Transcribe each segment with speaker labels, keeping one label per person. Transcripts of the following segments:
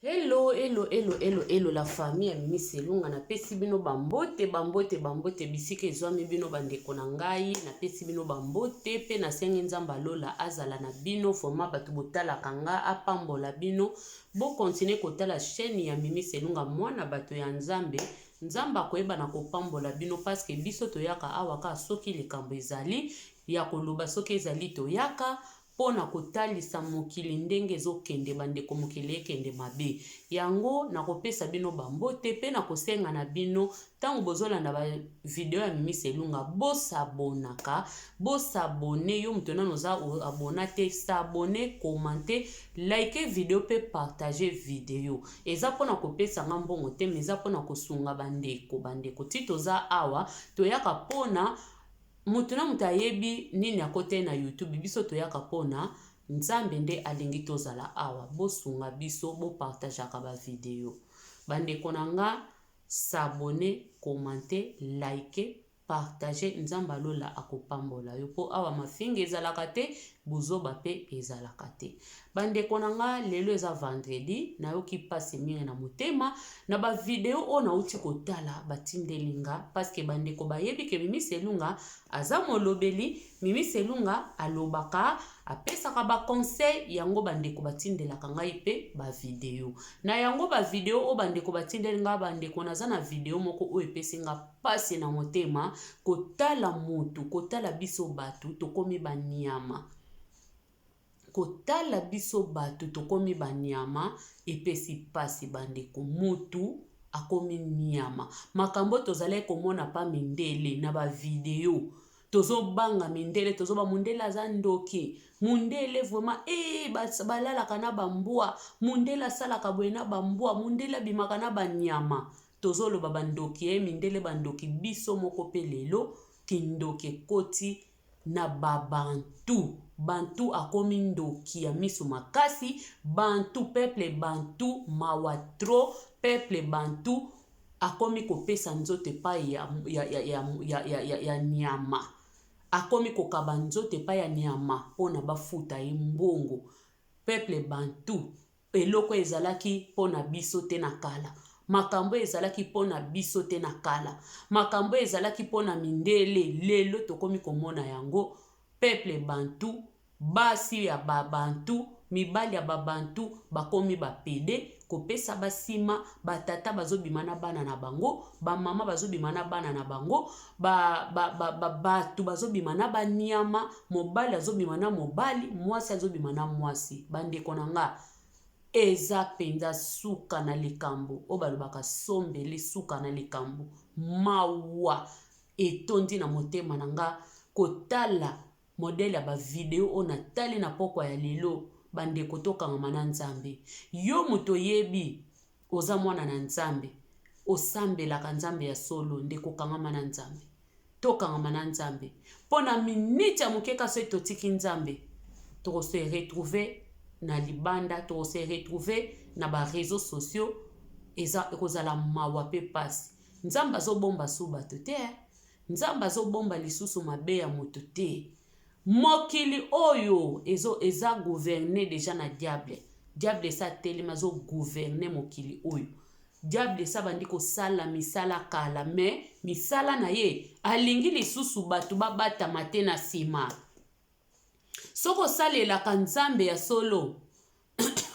Speaker 1: Hello, hello, hello, hello, hello, la famille ya Mimi Selunga, napesi bino bambote, bambote, bambote, bisika ezwami bino bandeko na ngai, napesi bino bambote, pe nasengi Nzambe alola azala na bino, vraiment bato botalaka nga, apambola bino, bo continuer kotala chaîne ya Mimi Selunga, mwana bato ya Nzambe, Nzambe akoyeba na kopambola bino, parce que biso toyaka awa kaka soki likambo ezali ya koloba, soki ezali toyaka mpo na kotalisa mokili ndenge ezokende, bandeko mokili ekende mabe. Yango nakopesa bino bambote mpe nakosenga na bino ntango bozolanda ba video ya Mimi Selunga, bosabonaka, bosabone. Yo moto nano oza abona te, s'abonner, commenter, like video mpe partager video. Eza mpo na kopesa nga mbongo te, mais eza mpo na kosunga bandeko. Bandeko ti toza awa toyaka mpo na Mutu na mutu ayebi nini akoteli na youtube, biso toyaka pona Nzambe nde alingi tozala awa, bosunga biso bo partageaka ba video ba ndeko na nga, s'abonner, commenter, liker, partager, Nzambe ya lola akopambola yo po awa mafinga ezalaka te, buzoba pe ezalaka te. Ba ndeko na nga, lelo eza vendredi, nayoki pasi mingi na motema na ba video oyo nauti kotala batindeli nga, parce que ba ndeko bayebi ke Mimi Selunga aza molobeli, Mimi Selunga alobaka, apesaka ba conseil, yango ba ndeko batindelaka ngai pe ba video. Na yango ba video oyo ba ndeko batindeli nga, ba ndeko naza na video moko oyo epesi nga pasi na motema, kotala mutu, kotala biso batu tokomi ba nyama. Kotala biso batu tokomi ba nyama epesi pasi bandeko mutu akomi nyama makambo tozalaki komona pa mindele na ba video tozobanga mindele tozoba mundele aza ndoki mundele vraiment ee eh, balalaka na bambwa mundele asalaka boye na bambwa mundele abimaka na banyama tozoloba bandoki ye mindele bandoki biso moko mpe lelo kindoki ekoti na ba bantu bantu akomi ndoki ya misu makasi bantu peuple bantu mawa trop peuple bantu akomi kopesa nzoto epai ya, ya, ya, ya, ya, ya, ya, ya nyama akomi kokaba nzoto epai ya nyama mpo na bafuta ye mbongo peuple bantu Eloko ezalaki mpo na biso te na kala. Makambo ezalaki mpo na biso te na kala. Makambo ezalaki mpo na mindele, lelo tokomi komona yango. Peuple bantu, basi ya ba bantu, mibali ya ba bantu bakomi ba pede, kopesa ba sima, ba tata bazobima na bana na bango, ba mama bazobima na bana na bango, ba, ba, ba, ba, bato bazobima na banyama, mobali azobima na mobali, mwasi azobima na mwasi. Bandeko na nga, eza mpenza suka na likambo oyo balobaka sombele suka na likambo. Mawa etondi na motema na nga kotala modele ya ba video oyo natali na pokwa ya lelo. Bandeko, tokangama na Nzambe. Yo moto oyebi oza mwana na Nzambe, osambelaka Nzambe ya solo, ndeko kangama na Nzambe. Tokangama na Nzambe. Mpo na miniti ya moke ka soki totiki Nzambe, toko se retrouver na libanda, toko se retrouver na ba réseaux sociaux, eza ekozala mawa pe pasi. Nzambe azobomba su bato te, eh. Nzambe azobomba lisusu mabe ya moto te. Mokili oyo ezo eza gouverne deja na diable. Diable esi atelemi azo gouverne mokili oyo. Diable esi abandi kosala misala kala mais misala na ye alingi lisusu bato babatama te na nsima. Soki osalelaka Nzambe ya solo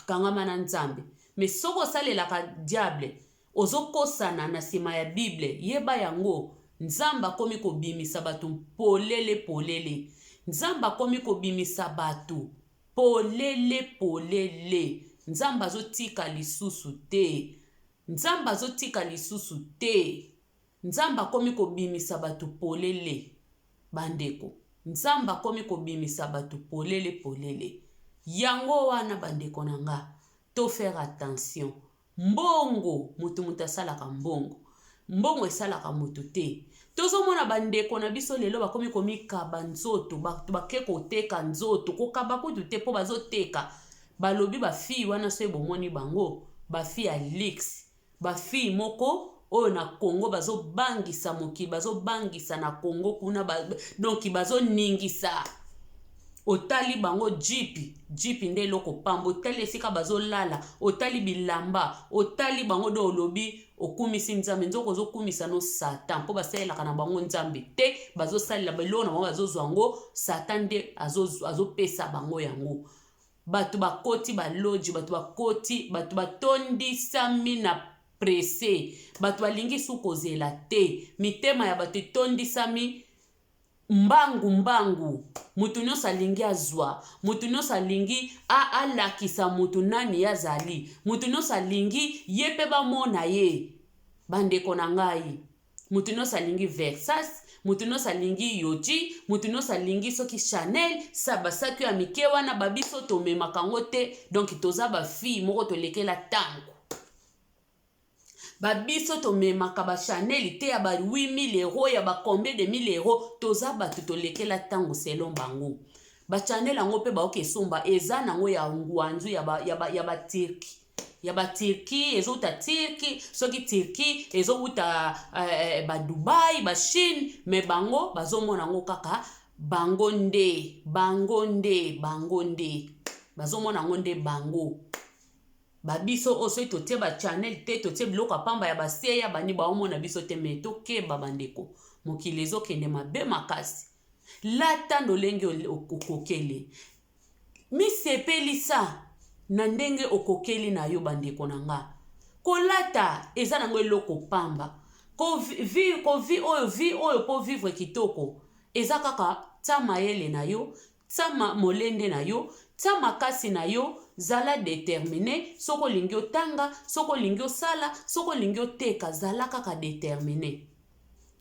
Speaker 1: kangama na Nzambe, mais soki osalelaka diable ozokosana na nsima ya Bible, yeba yango Nzambe akomi kobimisa bato polele polele. Nzambe akomi kobimisa bato polele polele. Nzambe azotika lisusu te. Nzambe azotika lisusu te. Nzambe akomi kobimisa bato polele. Bandeko, Nzambe akomi kobimisa bato polele polele. Yango wana bandeko na nga, to faire attention. Mbongo, moto moto asalaka mbongo. Mbongo esalaka moto te. Tozomona bandeko na biso lelo bakomi komikaba nzoto, bato bake koteka nzoto, kokaba kutu te mpo bazoteka. Balobi ba fille wana soki bomoni bango, ba fille ya luxe, ba fille moko oyo na Congo bazobangisa mokili, bazobangisa na Congo kuna ba, donc bazoningisa. Otali bango jeep, jeep nde eloko pamba, otali esika bazolala, otali bilamba, otali bango do olobi okumisi Nzambe, nzoka ozokumisa no Satan, mpo basalelaka na bango Nzambe te, bazosalela biloko na bango, bazozwa yango, Satan nde azopesa bango yango. Bato bakoti baloji, bato bakoti, bato batondisami na presse, bato balingi su kozela te, mitema ya bato etondisami mbangu mbangu, moto nyonso alingi azwa, moto nyonso alingi alakisa moto nani ye azali, moto nyonso alingi ye mpe bamona ye. Bandeko na ngai, moto nyonso alingi Versace, moto nyonso alingi Yoji, moto nyonso alingi soki Chanel, sa basaki ya mike wana babiso tomemaka yango te, donc toza bafille moko tolekela ntango. Babiso tomemaka ba Chanel te ya ba 8000 euros, ya ba combien de 1000 euros, toza bato tolekela ntango selon bango. Ba Chanel yango mpe baoki esomba eza nango ya ngwanzu ya ba, ya ba, ya ba Turki, ya ba Turki ezouta Turki, soki Turki ezouta ba Dubai, ba Chine, me bango bazomona yango kaka bango nde, bango nde, bango nde bazomona yango nde bango. Babiso oyo soki totie ba channel te, totie biloko ya pamba ya base ya bani, baomona biso te. Me tokeba bandeko, mokili ezokende mabe makasi. Lata ndolenge okokeli, misepelisa na ndenge okokeli na yo. Bandeko na nga, kolata eza nango eloko pamba. Kovi oyo vie oyo mpo vivre kitoko eza kaka tia mayele na yo, tia molende na yo, tia makasi na yo, zala déterminé. Soki olingi otanga, soki olingi osala, soki olingi oteka, zala kaka déterminé,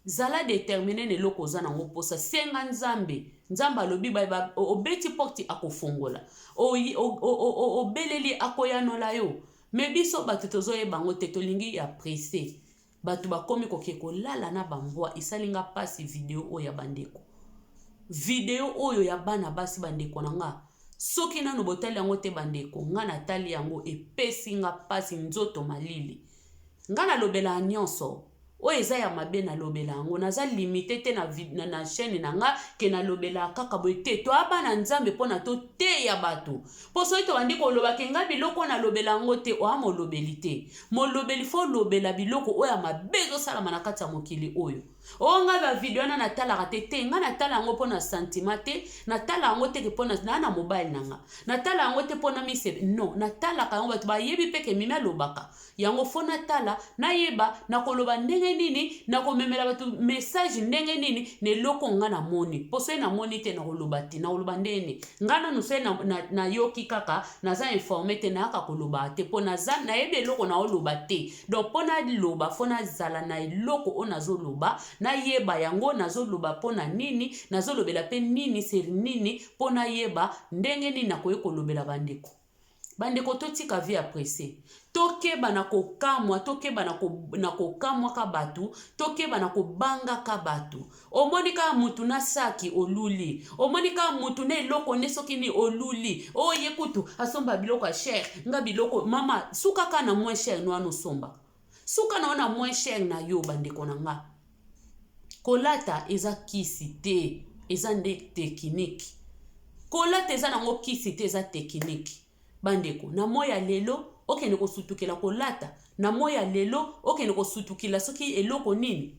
Speaker 1: zala déterminé na eloko oza nango mposa. Senga Nzambe. Nzambe alobi obeti porte, akofongola, obeleli, akoyanola yo. Me biso bato tozoyeba yango te, tolingi ya presse. Bato bakomi koke kolala na bambwa. Esali nga mpasi video oyo ya bandeko, video oyo ya bana basi. Bandeko na nga, soki nano botali yango te, bandeko, nga natali yango, epesi nga mpasi, nzoto malili. Nga nalobelaka nyonso oyo eza ya mabe, nalobela yango, naza limité te na chaîne na nga ke nalobelaka kaka boye te. Toya bana Nzambe mpona toteya bato, mpo soki tobandi koloba ke nga biloko oyo nalobela yango te, oya molobeli te. Molobeli fo olobela biloko oyo ya mabe ezosalama na kati ya mokili oyo. Oyo ngai bavideo wana natalaka te te, ngai natala yango mpo na sentiment te, natala yango te ke mpo naa na mobali na nga, natala yango te mpo na mise non, natalaka yango bato bayebi mpe ke Mimi alobaka yango. Fo natala, nayeba nakoloba ndenge nini, nakomemela bato message ndenge nini na eloko nga namoni. Mpo soki namoni te, nakoloba te, nakoloba ndenge nini? Nga nanu soki nayoki kaka, naza informé te, nayaka koloba te, mpo naza nayebi eloko naoloba te. Donc mpo naloba, fo nazala na eloko oyo nazoloba, nayeba yango nazoloba mpo na nini, nazolobela mpe nini, seri nini, mpo nayeba ndenge nini nakoki kolobela bandeko. Bandeko, totika vie ya presse, tokeba na kokamwa, tokeba na kokamwaka bato, tokeba na kobangaka bato. Omoni kaka mutu na saki, oluli. Omoni kaka mutu na eloko nde soki nini, oluli. Oyo ye kutu asomba biloko ya cher, nga biloko mama suka kaka na moins cher no wana osomba, suka na wana moins cher na yo. Bandeko na nga, kolata eza kisi te, eza nde technique. Kolata eza nango kisi te, eza technique. Bandeko, na moi ya lelo okende kosutukela kolata, na moi ya lelo okende kosutukila soki eloko nini,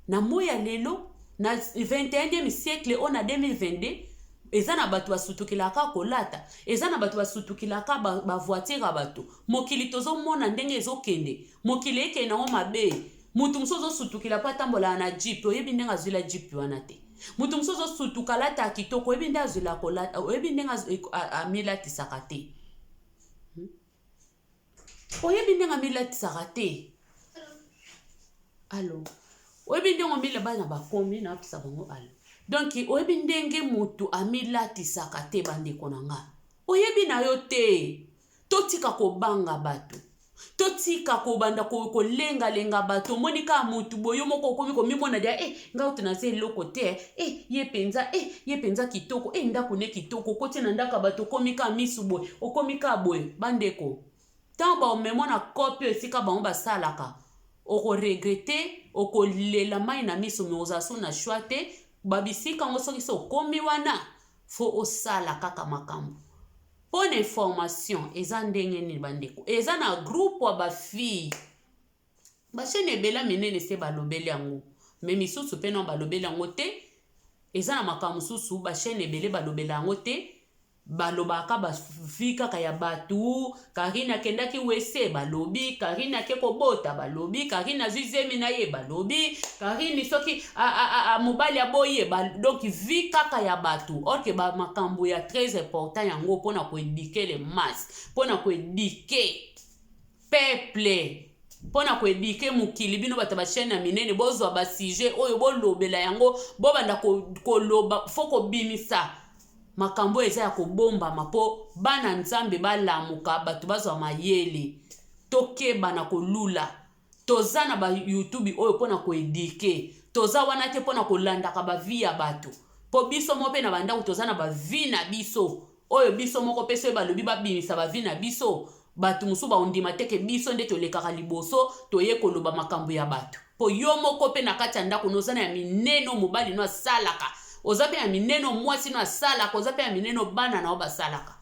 Speaker 1: na moi ya lelo na 21e siècle oyo, na 2022, eza na bato basutukilaka kolata, eza na bato basutukilaka bavoiture ya bato. Mokili tozomona ndenge ezokende, mokili ekende yango mabe. Motu mosusu azosutukila mpo atambolaka na jeep, oyebi ndenge azwila jeep wana te. Motu mosusu azosutuka alata kitoko, oyebi nde azwila kolata, oyebi ndenge amilatisaka te, Oyebi ndenge amilatisaka te. Alo, oyebi ndenge omila bana bakomi naopesa bango alo. Donc oyebi ndenge motu amilatisaka te. Bandeko na nga, oyebi na yo te. Totika kobanga bato, totika kobanda kolengalenga bato. Omoni kaka motu boye, yo moko okomi komimona dia e ngai oto naza eloko te e ye mpenza e ye mpenza kitoko e ndako ne kitoko. Okoti na ndako ya bato, okomi kaka misu boye, okomi kaka boye. Bandeko, ntango baomema na kope esika bango basalaka, okoregretter, okolela mai na miso, me ozala so na choix te. Babisika yango, soki so okomi wana. Faut osala kaka makambo. Mpo na information eza ndenge nini bandeko? Eza na groupe ya ba fille. Ba chaîne ebele minene se balobeli yango. Mais misusu pe non balobeli yango te. Eza na makambo mosusu ba chaîne ebele balobela yango te. Balobaka ba vie kaka ya batu. Carine akendaki WC balobi, Carine ake kobota balobi, Carine azwi zemi na ye balobi, Carine soki a, a, a, mobali aboyi ye ba, donc vie kaka ya batu. Or que ba makambo ya très important yango pona ko eduquer les masses, pona ko eduquer peuple, pona ko eduquer mokili. Bino bato ba chaîne ya minene bozwa ba sujet oyo bolobela yango, bobanda koloba, faut kobimisa makambo eza ya kobombama po bana Nzambe balamuka, bato bazwa mayele. Tokeba na kolula. Toza na ba YouTube oyo pona koeduquer. Toza wana te pona kolandaka ba vie ya bato. Po biso moko pe na bandako toza na ba vie na biso oyo biso moko pe soki balobi babimisa ba vie na biso, bato mosusu baondima te ke biso nde tolekaka liboso toye koloba makambo ya bato. Po yo moko pe na kati ya ndako no oza na ya minene oyo mobali no asalaka, oza pe ya minene oyo mwasi no asalaka, oza pe ya minene oyo bana na yo basalaka.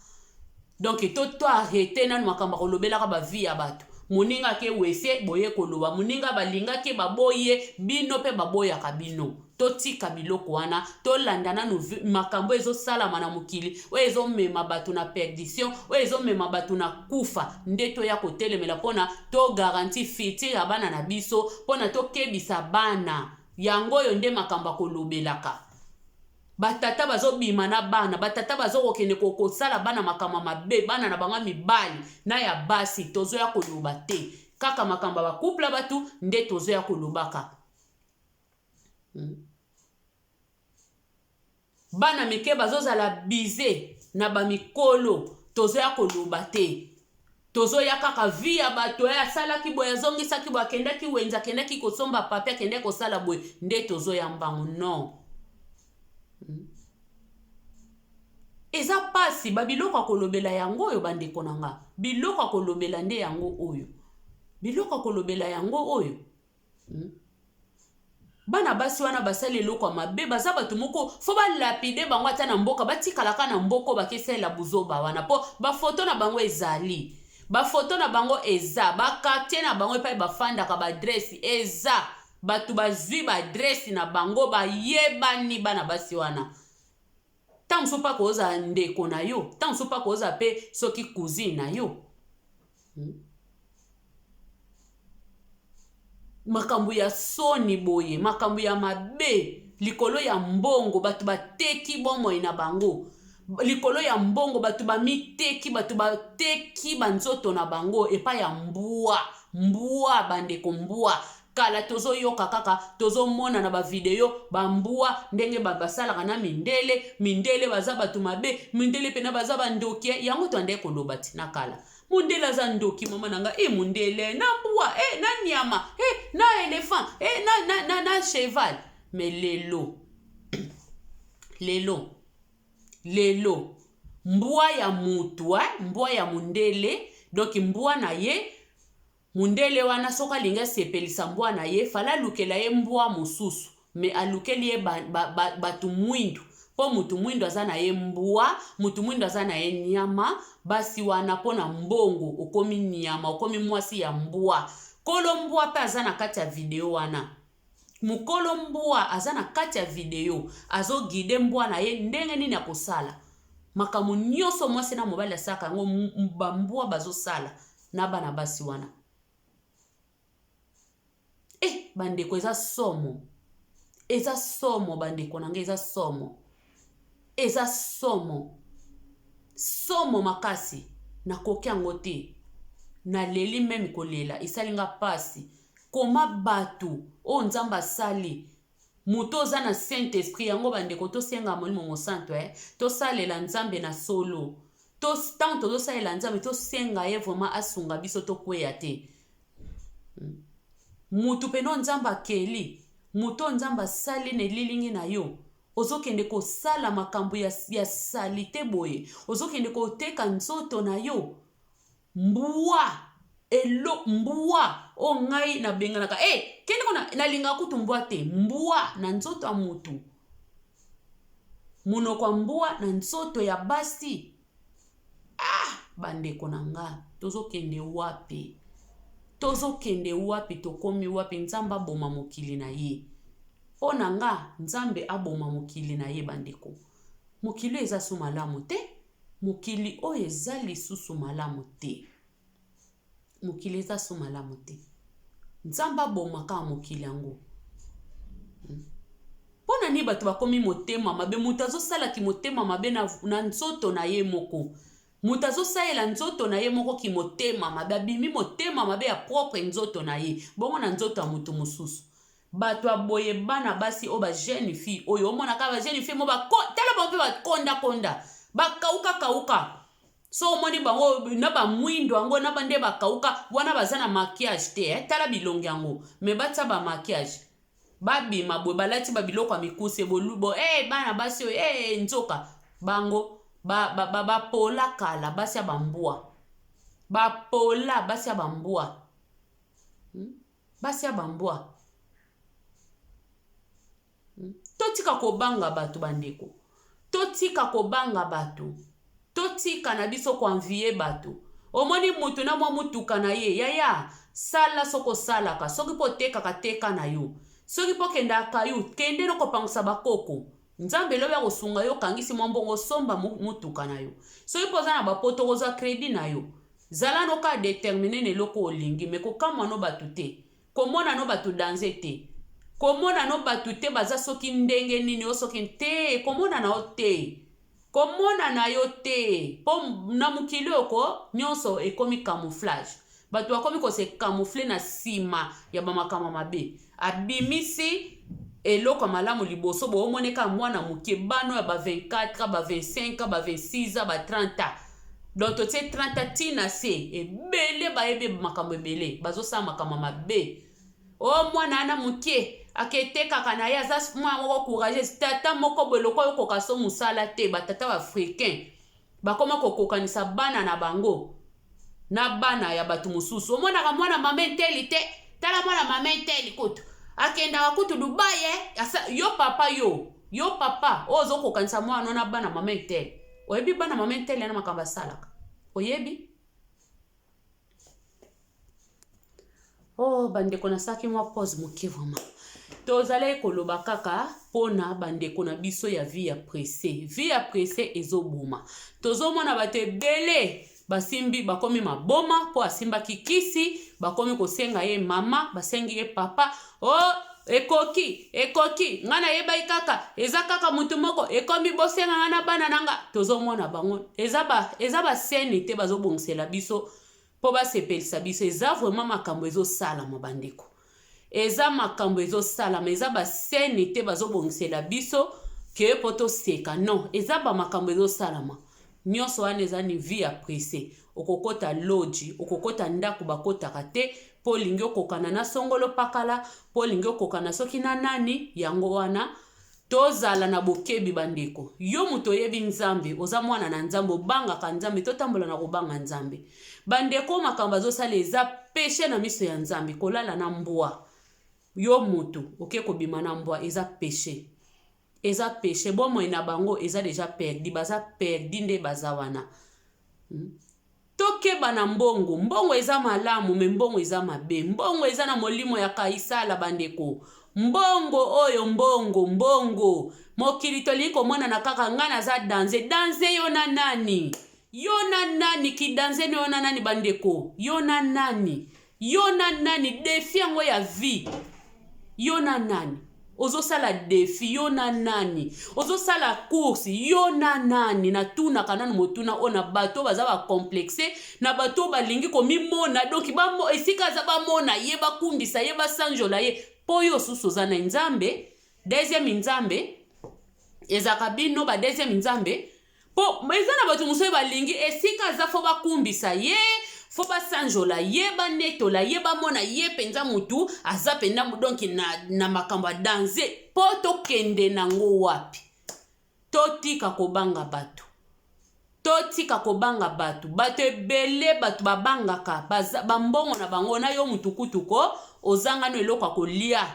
Speaker 1: Donc to to arrete nanu makambo ya kolobelaka ba vie ya bato. Moninga ake WC boye koloba, moninga balingaki ye baboyi ye, bino pe baboyaka bino. Totika biloko wana, tolanda nanu makambo oyo ezosalama na mokili, oyo ezomema bato na perdition, oyo ezomema bato na kufa, nde toya kotelemela pona to garantir futur ya bana na biso, pona tokebisa bana. Yango oyo nde makambo ya kolobelaka. Ba tata bazo bima na bana, ba tata bazo kokende kosala bana makambo ya mabe, bana na bango ya mibali na ya basi, tozoya koloba te. Kaka makambo ya ba couple ya batu nde tozoya kolobaka. Bana mike bazozala bize na ba mikolo, tozoya koloba te. Tozoya kaka vie ya bato, eh, asalaki boye, azongisaki boye, akendaki wenze, akendaki kosomba papier, akendaki kosala boye, nde tozoya mbangu. Non. Eza pasi, ba biloko ya kolobela yango oyo bandeko na nga. Biloko ya kolobela nde yango oyo. Biloko ya kolobela yango oyo. Bana basi wana basali eloko ya mabe, baza bato moko fo balapide bango ata na mboka, batikalaka na mboka bakesalela buzoba wana, po ba photo na bango ezali, ba photo na bango eza, ba quartier na bango epai bafandaka, ba adresse eza, bato bazwi ba adresse na bango, bayebani bana basi wana. Ntango mosusu mpe akozala ndeko na yo, ntango mosusu mpe akozala mpe soki cousine na yo. Makambo ya soni boye, makambo ya mabe likolo ya mbongo, bato bateki bomoi na bango likolo ya mbongo, bato bamiteki, bato bateki banzoto na bango epai ya mbwa. Mbwa bandeko, mbwa. Kala tozoyoka kaka, tozomona na ba video ba mbwa ndenge basalaka na mindele, mindele baza bato mabe, mindele pena baza ba ndoki, yango toandeki koloba ti na kala. Mundele aza ndoki mama na nga, eh mundele na mbwa, eh na nyama, eh na elephant, eh na na na, na cheval. Mais lelo lelo lelo mbwa ya mutu, eh, mbwa ya mundele, donc mbwa na ye mundele wana soki alingi asepelisa mbwa na ye, fala alukela ye mbwa mosusu, mais alukeli ye bato mwindu, po mutu mwindu aza na ye mbwa, mutu mwindu aza na ye nyama. Basi wana mpo na mbongo okomi nyama, okomi mwasi ya mbwa. Kolo mbwa pe aza na kati ya video wana, mokolo mbwa aza na kati ya video, azoguide mbwa na ye ndenge nini akosala makambo nyonso mwasi na mobali asalaka yango, bambwa bazosala na bana basi wana. Eh bandeko, eza somo, eza somo bandeko na ngai, eza somo, eza somo, somo makasi. Nakoki yango te, naleli meme kolela esali nga pasi. Koma bato oyo Nzambe asali moto oza na Saint Esprit yango bandeko, tosenga Molimo Mosantu, tosalela Nzambe na solo. Ntango tozosalela Nzambe, tosenga ye vraiment asunga biso tokweya te. Mutu peno Nzambe akeli, mutu oyo Nzambe asali na elilingi na yo, ozokende kosala makambo ya salite boye, ozokende koteka nzoto na yo. Mbwa elo mbwa oyo ngai nabenganaka, kende kona, nalingaka kutu mbwa te, mbwa na nzoto ya mutu. Monoko ya mbwa na nzoto ya basi. Ah, bandeko na nga, tozokende wapi? Tozokende wapi? Tokomi wapi? Nzambe aboma mokili na ye. Mpo na nga, Nzambe aboma mokili na ye, bandeko. Mokili oyo eza su malamu te. Mokili oyo eza lisusu malamu te. Mokili eza su malamu te. Nzambe aboma kaka mokili yango. Mpo na nini bato bakomi motema mabe? Moto azosala kimotema mabe na, na nzoto na ye moko. Moto azosalela nzoto na ye moko kimotema mabe, abimi motema mabe ya propre nzoto na ye, bongo na nzoto ya moto mosusu. Bato ya boye, bana basi oyo, ba jeune fille oyo omona kaka ba jeune fille mo ba tala bango mpe bakonda konda, bakauka kauka. So omoni bango na ba mwindo yango na ba nde bakauka wana, baza na maquillage te eh? Tala bilongi yango, me batia ba maquillage, babima boye, balati ba biloko ya mikuse bolubo. Eh, bana basi oyo, eh, nzoka bango bapola ba, ba, ba kala basi ya bambwa, bapola basi ya bambwa, Basi ya bambwa, Totika kobanga bato, bandeko. Totika kobanga bato. Totika na biso koenvie bato. Omoni mutu na mwa mutuka na ye, yaya, sala soki osalaka, soki mpo otekaka, teka na yo. Soki mpo okendaka kayu, kende no kopangusa bakoko. Nzambe lobi akosunga yo, okangisi mwa mbongo, osomba mutuka na yo. Soki mpo oza na bapoto, okozwa credit na yo. Zala no kaka determine na eloko olingi, mais kokamwa no bato te. Komona no bato danze te. Komona no bato te baza soki ndenge nini o soki te, komona na yo te. Komona na yo te. Po na mokili oyo ko nyonso ekomi camouflage. Bato bakomi ko se camoufler na sima ya ba makambo mabe. Abimisi eloko ya malamu liboso bo omone kaka mwana moke, bana ya ba 24, ba 25, ba 26, ba 30 ans. Donc totie 30 ans ti na se, ebele bayebi makambo ebele, bazosala makambo mabe. O mwana wana moke aketekaka na ye, aza mwana moko courageuse, tata moko boye lokola okoka so mosala te. Batata ba africain bakoma kokokanisa bana na bango na bana ya bato mosusu. Omonaka mwana mama enteli te, tala mwana mama enteli kutu akendaka kutu Dubai, eh? Yo papa, yo papa oyo ozokokanisa mwana na bana mama enteli, oyebi bana mama enteli na makambo asalaka? Oyebi? Oh, bandeko, nasalaki mwa pause moke vraiment. Tozalaki koloba kaka mpona bandeko na biso ya vie ya presse. Vie ya presse ezoboma. Tozomona bato ebele basimbi, bakomi maboma mpo asimbaki kisi, bakomi kosenga ye mama, basengi ye papa. Oh, ekoki, ekoki, ngai nayebaki kaka eza kaka motu moko, ekomi bosenga ngai na bana na nga. Tozomona bango eza baseni te, bazobongisela biso mpo basepelisa biso. Eza vraiment makambo ezosalama, bandeko, eza makambo ezosalama. Eza baseni te bazobongisela biso ke mpo toseka, non, eza bamakambo ezosalama. Nyonso wana eza ni vie ya presse. Okokota loji, okokota ndako bakotaka te mpo olingi okokana na songolo pakala, mpo olingi okokana soki na nani. Yango wana tozala na bokebi, bandeko. Yo moto oyebi Nzambe, oza mwana na Nzambe, obangaka Nzambe, totambola na kobanga Nzambe, bandeko. Makambo azosala eza péché na miso ya Nzambe. Kolala na mbwa, yo moto oke kobima na mbwa, eza péché, eza péché. Bomoi na bango eza déjà perdu, baza perdu nde baza wana. Tokeba na mbongo. Mbongo eza malamu, me mbongo eza mabe. Mbongo eza na molimo ya Kaisala, bandeko. Mbongo oyo, mbongo, mbongo, mokili tolingi komonana kaka ngai naza danger. Danger yo na nani? Yo na nani? Kidanger no yo na nani, bandeko? Yo na nani? Yo na nani? Défi yango ya vie, yo na nani ozosala défi? Yo na nani ozosala course? Yo na nani? Natunaka nanu motuna oyo na bato oyo baza bacomplexe, na bato oyo balingi komimona, donc esika aza bamona ye, bakumbisa ye, basanjola ye. Mpo yo susu oza na Nzambe, deuxième Nzambe ezalaka bino ba deuxième Nzambe. Mpo eza na bato mosusu balingi esika aza faut bakumbisa ye, faut basanjola ye, banetola ye, bamona ye mpenza motu aza mpenza donc na makambo ya danger. Mpo tokende nango wapi? Totika kobanga bato, totika kobanga bato. Bato ebele, bato babangaka bambongo na bango. Na yo mutu kutu ko ozanga no eloko ya kolia,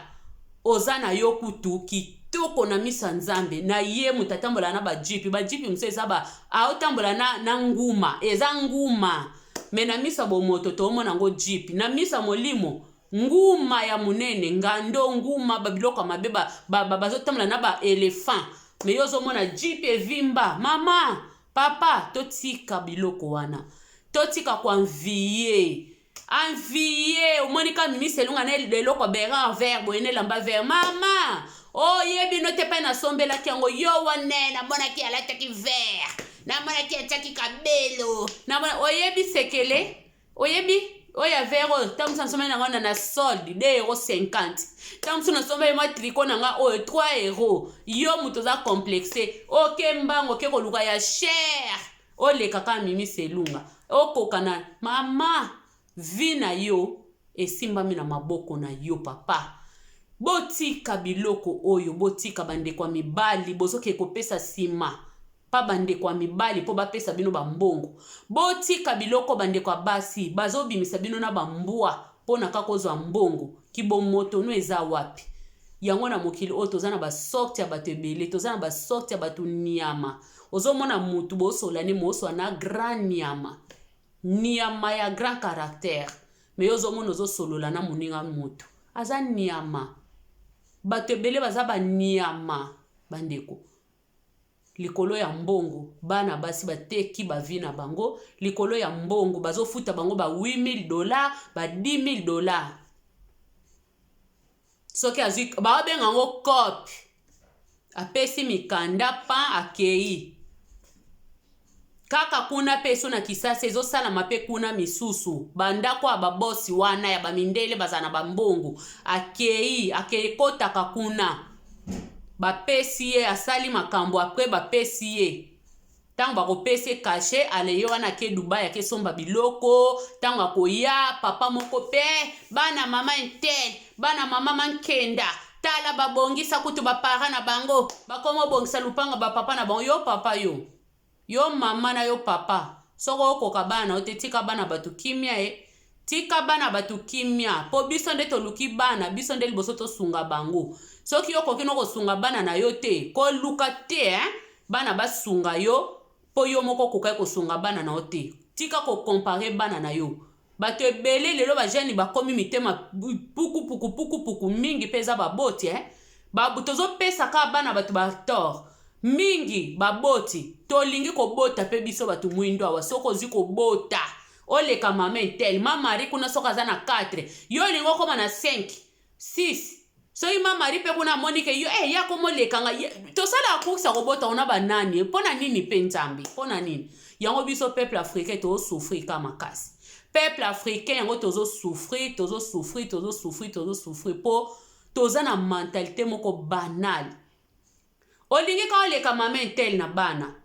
Speaker 1: oza na yo kutu. kitoko na miso ya Nzambe na ye. Moto atambola na bajeep, bajeep mosusu eza ba aotambola na nguma, eza nguma, mais na miso ya bomoto toomona yango jeep. Na miso ya molimo, nguma ya monene, ngando, nguma, babiloko ya mabe, bazotambola na baéléphant, mais yo ozomona jeep evimba. Mama, papa, totika biloko wana, totika koenvier, envie. Omoni ka Mimi Selunga na eloko béret vert boye, na elamba vert. Mama, oyebi no te mpe nasombelaki yango yo wane. Namonaki alataki vert, namonaki atiaki kabelo. Oyebi sekele, oyebi oyo ya vert oyo. Ntango mosusu nasombeli nango na solde 2,50 euro. Ntango mosusu nasombeli mwa tricot na nga oyo 3 euro. Yo moto oza complexe, oke mbango, oke koluka ya cher, oleka kaka Mimi Selunga, okoka na mama. Vie na yo esimbami na maboko na yo. Papa, botika biloko oyo, botika. Bandeko ya mibali, bozokende kopesa nsima mpa bandeko ya mibali mpo bapesa bino bambongo. Botika biloko. Bandeko ya basi, bazobimisa bino na bambwa mpo na kaka kozwa mbongo. Kibomoto no eza wapi? Yango na mokili oyo toza na basorte ya bato ebele, toza na basorte ya bato nyama. Ozomona mutu bosola ne mosola na grand nyama, nyama ya grand caractère, mais yo ozomona ozosolola na moninga, moto aza nyama. Bato ebele baza banyama, bandeko, likolo ya mbongo. Bana basi bateki bavie na bango likolo ya mbongo. Bazofuta bango ba 8000 $, ba 10 000 $. Soki azwi, baobenga yango coop, apesi mikanda pan, akei kaka kuna. Mpe so na Kisasa ezosalama mpe kuna misusu, bandako ya babosi wana ya bamindele bazala na bambongo. Akei, akekotaka kuna, bapesi ye, asali makambo, après bapesi ye. Ntango bakopesa ye cachet, ale ye wana ake Dubai, akesomba biloko. Ntango akoya, papa moko mpe bana mama un tel, bana mama Mankenda, tala, babongisa kutu baparents na bango, bakoma obongisa lupanga bapapa na bango. Yo papa, yo mama na yo papa, soki okoka bana na yo te, tika bana bato kimia. E tika bana bato kimia, mpo biso nde toluki bana, biso nde liboso tosunga bango. Soki okoki no kosunga bana na yo te, koluka te, eh? Bana basunga yo, mpo yo moko okokaki kosunga bana na yo te. Tika kocomparer bana na yo. Bato ebele lelo, bajeunes bakomi mitema pukupuku pukupuku mingi, mpe eza baboti, eh? Tozopesa kaka bana bato batort mingi. Baboti tolingi kobota mpe biso bato mwindo awa, soki ozwi kobota, oleka mama un tel, ma Marie kuna soki aza na 4, yo olingi okóma na 5, 6. Soki ma Marie mpe kuna amoni ke yo, eh, ya komolekanga, tosalaka course ya kobota ona banani? Mpo na nini mpe Nzambe, mpo na nini yango biso peuple africain tozosouffrir ka makasi? Peuple africain yango tozosouffrir, tozosouffrir, tozosouffrir, tozosouffrir mpo toza na mentalité moko banale. Olingi ka oleka mama un tel na bana,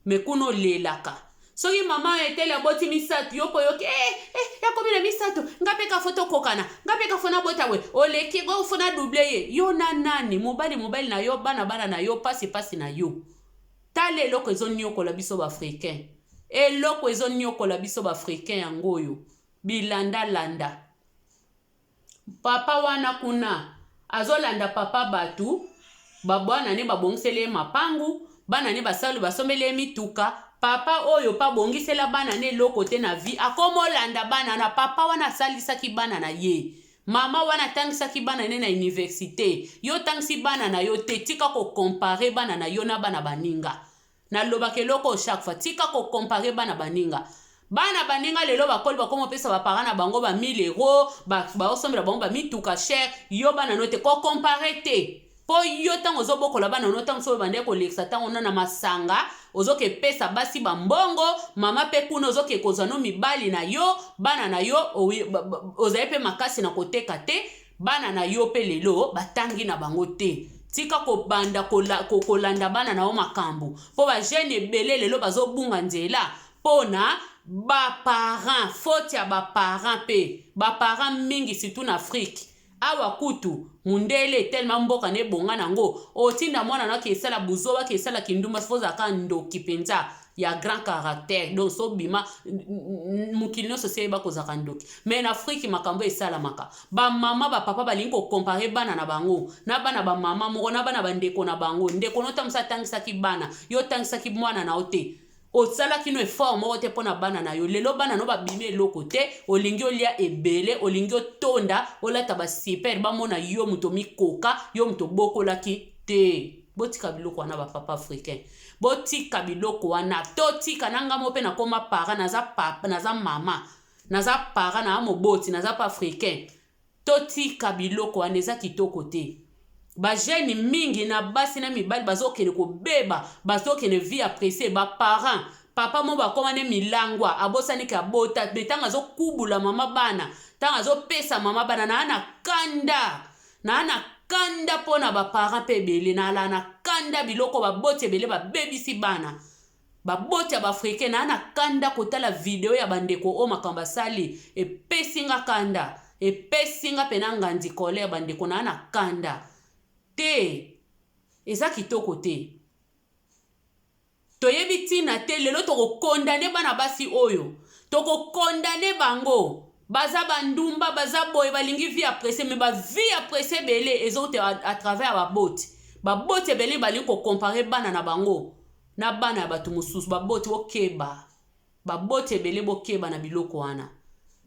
Speaker 1: mais kuna olelaka soki mama un tel aboti misato, yo mpo oyoki, eh, eh, yakomi na misato, nga mpe kafo tokokana, nga mpe kafo nabota boye, oleki fo na doubler ye. Yo na nani? Mobali, mobali na yo, bana, bana na yo, pasi, pasi na yo. Tala eloko ezoniokola biso baafricain, eloko ezoniokola biso baafricain yango oyo bilandalanda. Papa wana kuna azolanda papa bato, babwana ne babongiseli ye mapangu, bana ne basali, basombeli ye mituka. Papa oyo mpe abongisela bana ne eloko te na vie, akomolanda bana na papa wana asalisaki bana na ye. Mama wana atangisaki bana ne na université, yo otangisi bana na yo te. Tika kocomparer bana na yo na bana baninga. Nalobaka eloko oyo chaque fois: tika kocomparer bana baninga. Bana baninga lelo bakoli, bakoma opesa baparents na bango ba 1000 euro, baosombela bango bamituka cher. Yo bana no te, kocomparer te, mpo yo ntango ozobokola bana no, ntango soki obandeki kolekisa ntango no na masanga, ozoke pesa basi bambongo. Mama mpe kuna ozoke kozwa no mibali na yo, bana na yo ozali mpe makasi na koteka te. Bana na yo mpe lelo batangi na bango te. Tika kobanda kolanda bana na yo makambo, mpo bajeunes ebele lelo bazobunga nzela mpona baparents, faute ya baparents. Mpe baparents mingi, surtout na Afrique awa kutu, mundele telema mboka na ebonga nango, otinda mwana na esala buzoba, ke esala kindumba, fo ozalaka ndoki mpenza. ya grand caractère. Donc so obima mokili nyonso, si eyeba kozalaka ndoki. Mais na Afrique, makambo esalamaka, bamama, bapapa balingi kocomparer bana na bango na bana bamama moko, na bana bandeko na bango. Ndeko no tamosa atangisaki bana, yo otangisaki mwana na yo te, osalaki no effort moko te mpo na bana na yo. Lelo bana no babimi eloko te, olingi olia ebele, olingi otonda, olata basuper, bamona yo moto mikoka, yo moto obokolaki te. Botika biloko wana, bapapa africain, botika biloko wana. Totika na ngambo mpe nakóma parent, naza papa, naza mama, naza parent, naa moboti, naza pa africain. Totika biloko wana, eza kitoko te. Bajeunes mingi na basi na mibali bazokende kobeba, bazokende vie ya presse. Baparent, papa mo bakóma ne milangwa, abosaniki abota. Me ntango azokubula mama bana, ntango azopesa mama bana, naa na kanda, naa na kanda mpo na baparent mpe ebele. Naala na kanda biloko baboti ebele babebisi bana. Baboti ya baafricain, naa na kanda kotala video ya bandeko oyo. Makambo asali epesi nga kanda, epesi nga mpe nganzi colère. Bandeko, naa na kanda te, eza kitoko te, toyebi ntina te. Lelo tokocondamner bana basi oyo, tokocondamner bango, baza bandumba, baza boye, balingi vie ya presse. Mais bavie ya presse ebele ezouta à travers ya baboti. Baboti ebele balingi kocomparer bana na bango na bana ya bato mosusu. Baboti, bokeba. Baboti ebele, bokeba na biloko wana,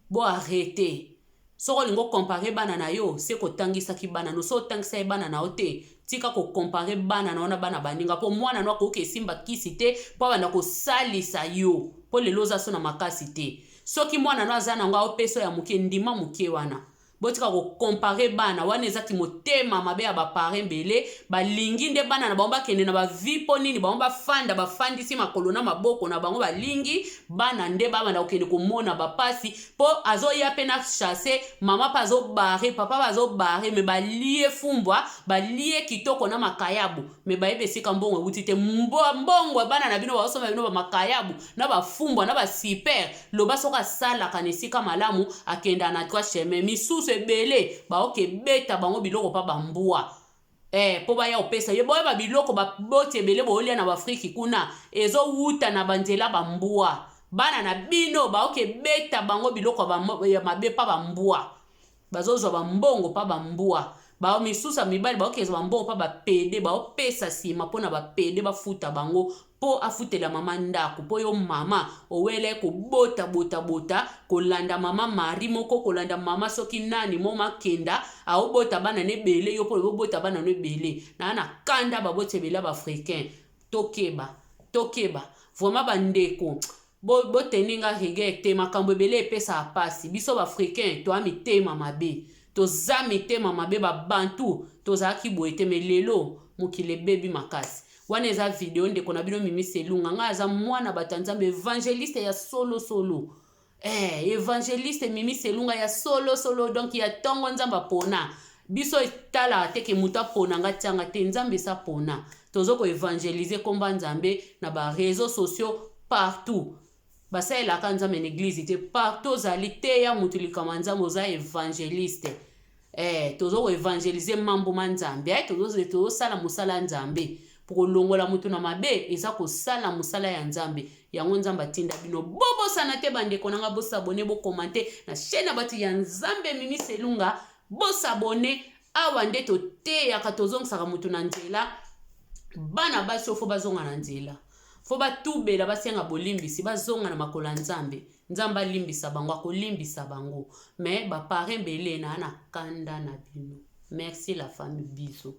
Speaker 1: boarrêter. Soki olingi ocomparer bana na yo, se kotangisaki bana no. So otangisa ye bana na yo te, tika kocomparer bana na yo na bana baninga, mpo mwana no akoki esimba kisi te mpo abanda kosalisa yo, mpo lelo oza so na makasi te. Soki mwana no aza nango, aopesa ya moke, ndima moke wana. Botika kocomparer bana wana, ezaki motema mabe ya baparent ebele. Balingi nde bana na bango bakende na bavie mpo nini? Bango bafanda, bafandisi makolo na maboko na bango, balingi bana nde babanda kokende komona bapasi, mpo azoya mpe na chasse, mama mpe azobarrer, papa mpe azobarrer. Mais balie fumbwa, balie kitoko na makayabu, mais bayebi esika mbongo ewuti te. Mbongo bana na bino bazosomba bino bamakayabu na bafumbwa na basuper. Loba soki asalaka na esika malamu, akenda na droit chemin. Misusu ebele baoke beta bango biloko mpa bambwa mpo baya kopesa ye. Boyeba biloko baboti ebele boyolia na baafriki kuna ezowuta na banzela bambwa. Bana na bino baoke beta bango biloko ya mabe mpa bambwa, bazozwa bambongo mpa bambwa. Bao misusu ya mibali baokezwa bambongo mpa bapédés, baopesa nsima mpona bapédés bafuta bango mpo afutela mama ndako, mpo yo mama owele kobota bota bota, kolanda mama Marie moko, kolanda mama soki nani mo makenda, aobota bana na ebele, yo mpo obota bana no ebele. Naa na kanda, baboti ebele ya baafricain, tokeba, tokeba vraiment. Bandeko, boteni nga rigueur te, makambo ebele epesaka mpasi. Biso baafricain toya mitema mabe, toza mitema mabe. Babantu tozalaki boye te, mais lelo mokili ebebi makasi. Wana eza video ndeko na bino Mimi Selunga. Ngai aza mwana bato ya Nzambe, évangéliste ya solosolo, évangéliste Mimi Selunga ya solosolo. Donc ya ntongo Nzambe apona biso, etalaka te ke moto apona nga tianga te. Nzambe esa pona, toza koévangéliser komba Nzambe na baréseaux sociaux partout. Basalelaka Nzambe na église te, partout ozali, teya motu likambo ya Nzambe, oza évangéliste. Toza koévangéliser mambo ma Nzambe, tozosala mosala ya Nzambe. Po kolongola motu na mabe eza kosala mosala ya Nzambe. Yango Nzambe atinda bino. Bobosana te, bandeko nanga, bos'abonner, bocommenter na chaîne ya bato ya Nzambe Mimi Selunga. Bos'abonner awa nde toteyaka, tozongisaka motu na nzela. Bana basi oyo, faut bazonga na nzela, faut batubela, basenga bolimbisi, bazonga na makolo ya Nzambe. Nzambe alimbisa bango, akolimbisa bango. Mais baparent ebele, na kanda na bino. Merci la famille, bisous.